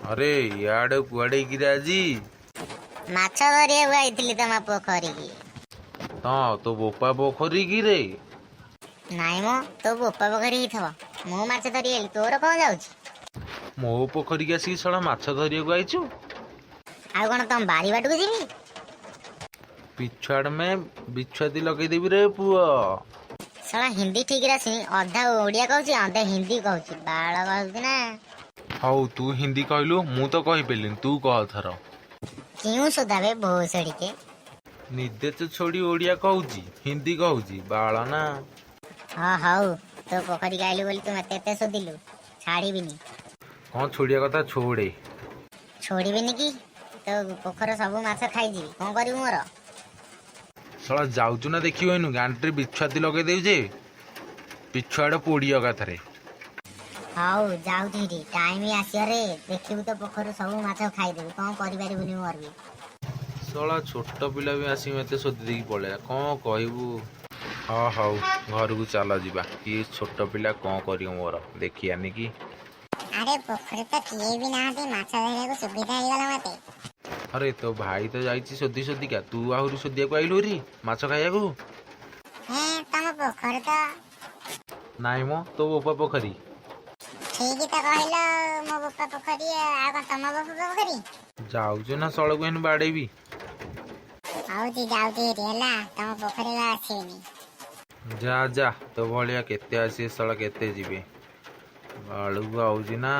ଆରେ ଇଆଡ଼େ କୁଆଡ଼େ କିରେ ଆଜି? ମାଛ ଧରିବାକୁ ଆଇଥିଲି ତମ ପୋଖରୀକି। ହଁ, ତୋ ବୋପା ପୋଖରୀ କିରେ? ନାଇଁ ମ, ତୋ ବୋପା ପୋଖରୀ ହେଇଥିବ। ମୁଁ ମାଛ ଧରି ଆଇଲି, ତୋର କଣ ଯାଉଛି? ମୋ ପୋଖରୀକି ଆସିକି ଶଳା ମାଛ ଧରିବାକୁ ଆଇଛୁ? ଆଉ କଣ ତମ ବାରି ବାଟକୁ ଯିବି? ପିଛୁଆଡ ମେ ବିଛୁଆତି ଲଗେଇଦେବି ରେ ପୁଅ। ଶଳା ହିନ୍ଦୀ ଠିକରେ ଆସୁନି, ଅଧା ଓଡ଼ିଆ କହୁଛି, ଅଧା ହିନ୍ଦୀ କହୁଛି, ବାଳ କହୁଛି ନା। ହଉ, ତୁ ହିନ୍ଦୀ କହିଲୁ, ମୁଁ ତ କହିପାରିଲିନି, ତୁ କହ ଥର। କେଉଁ ସୁଧାବେ ଭୋସଡ଼ିକେ। ନିଜେ ତ ଛୋଡ଼ି ଓଡ଼ିଆ କହୁଛି, ହିନ୍ଦୀ କହୁଛି, ବାଳ ନା। ହଁ ହଉ, ତୋ ପୋଖରୀକି ଆଇଲୁ ବୋଲି ତୁ ମତେ ଏତେ ଶୋଧିଲୁ, ଛାଡ଼ିବିନି। କଣ ଛୋଡ଼ିଆ କଥା ଛୋଡ଼େ। ଛୋଡ଼ିବିନି କି? ତୋ ପୋଖରୀ ସବୁ ମାଛ ଖାଇଯିବି, କଣ କରିବୁ ମୋର? ଶଳା ଯାଉଛୁ ନା ଦେଖିବୁ ଏଇନୁ ଗାଣ୍ଡିରେ ବିଛୁଆତି ଲଗେଇଦେବି ଯେ ପିଛୁଆଡ ପୋଡ଼ି ଏକାଥରେ। ହଉ, ଯାଉଛି ଏଠି, ଟାଇମ ଆସିବରେ ଦେଖିବୁ, ତୋ ପୋଖରୀରୁ ସବୁ ମାଛ ଖାଇଦେବି, କଣ କରିପାରିବୁନି ମୋର ବି। ଶଳା ଛୋଟ ପିଲା ବି ଆସିକି ମତେ ଶୋଧି ଦେଇକି ପଳେଇଲା, କଣ କହିବୁ? ହଁ ହଉ, ଘରକୁ ଚାଲ ଯିବା। କିଏ ଛୋଟ ପିଲା କଣ କରିବ ମୋର ଦେଖିଆନି କି? ଆରେ, ପୋଖରୀ ତ କିଏ ବି ନାହାନ୍ତି, ମାଛ ଧରିବାକୁ ସୁବିଧା ହେଇଗଲା ମତେ। ଆରେ, ତୋ ଭାଇ ତ ଯାଇଛି ଶୋଧି ଶୋଧିକା, ତୁ ଆହୁରି ଶୋଧିବାକୁ ଆଇଲୁ ହେରି ମାଛ ଖାଇବାକୁ? ହେଁ, ତମ ପୋଖରୀ ତ। ନାଇଁ ମ, ତୋ ବୋପା ପୋଖରୀ। ଠିକ ତ କହିଲ, ମୋ ବୋପା ପୋଖରୀ, ଆଉ କଣ ତମ ବୋପା ପୋଖରୀ? ଯାଉଛୁ ନା ଶଳକୁ ଏଇନୁ ବାଡେଇବି? ହଉଛି, ଯାଉଛି ହେରି, ହେଲା, ତମ ପୋଖରୀକୁ ଆଉ ଆସିବିନି। ଯା ଯା, ତୋ ଭଳିଆ କେତେ ଆସିବେ ଶଳା, କେତେ ଯିବେ, ବାଳକୁ ଆଉଛି ନା।